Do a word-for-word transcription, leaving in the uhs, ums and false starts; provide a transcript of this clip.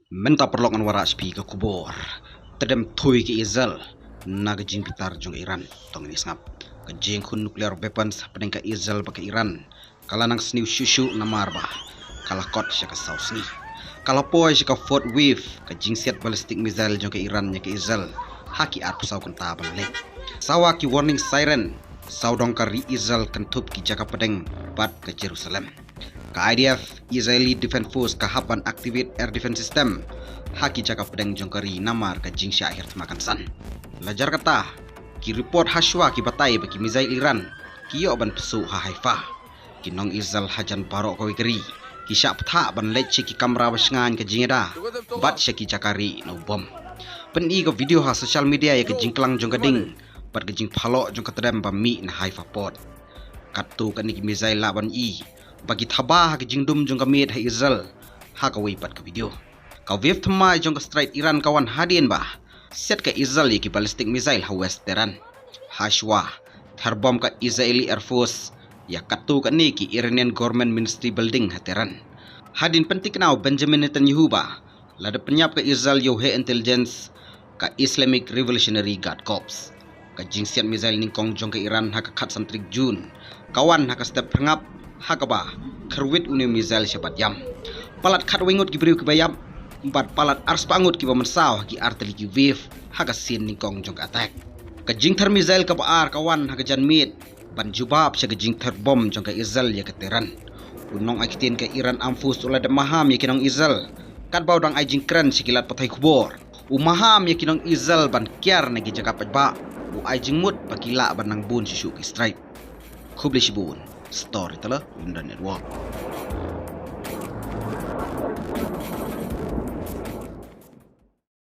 Mynta paralok ngan wanrah sha phi ka khubor. Tdem thui ka Israel na ka jingbitar jong ka Iran. To ngin ïa sngap. Ka jingkhun nuclear weapons hapdeng ka Israel bad ka Iran ka la nang sniew shuh shuh namar ba ka la kot sha ka saw sngi. Ka la poi sha ka fourth wave ka jingsiat ballistic missile jong ka Iran ïa ka Israel ha ki arphew saw kynta ba la leit. Sawa ki warning siren, sawdong ka ri Israel kynthup ki jaka pdeng bad ka Jerusalem. Ka I D F, Israeli Defense Force, ka hap ban activate air defense system ha ki jaka pdeng jong ka ri namar ka jingshah hiar thma kan san. La jar kata, ki report hashwa ki batai ba ki missile Iran ki ïoh ban pynsuh ha Haifa. Ki nong Israel hajan baroh kawei ka ri ki shah pyrthah ban leit sha ki kamra ba shngaiñ ka jingïada bad sha ki jaka rieh na u bom. Pyni ka video ha social media ïa ka jingklang jong ka ding bad ka jingphaloh jong ka tdem ba mih na Haifa port. Katto katne ki missile lah ban i ba ki thaba ha ka jingdum jong ka miet ha Israel ha kawei pat ka video. Ka wave thymmai jong ka strike Iran ka wan hadien ba siat ka Israel ïa ki ballistic missile ha West Tehran. Hashwa, ther bom ka Israeli Air Force ïa katto katne ki Iranian Government Ministry Building ha Tehran. Hadien pynthikna u Benjamin Netanyahu ba lada pynïap ka Israel ïa u heh intelligence ka Islamic Revolutionary Guard Corps. Ka jingsiat missile nyngkong jong ka Iran ha ka khatsan tarik Jun ka wan ha ka step phyrngap ha kaba khyrwit une u missile shabar ïam. Palat khatwei ngut ki briew kiba ïap bad palat arspah ngut kiba mynsaw ha ki artylli ki wave ha ka sien nyngkong jong ka attack. Ka jingther missile kaba ar ka wan ha ka janmiet ban jubab sha ka jingther bom jong ka Israel ïa ka Tehran. U nongai ktien ka Iran Armed Force u la dep maham ïa ki nong Israel katba u dang ai jingkren sha ki lad pathai khubor. U maham ïa ki nong Israel ban kiar na ki jaka paidbah. U ai jingmut ba ki lah ban nang bun shuh shuh ki strike. Khublei shibun. Storyteller London Network.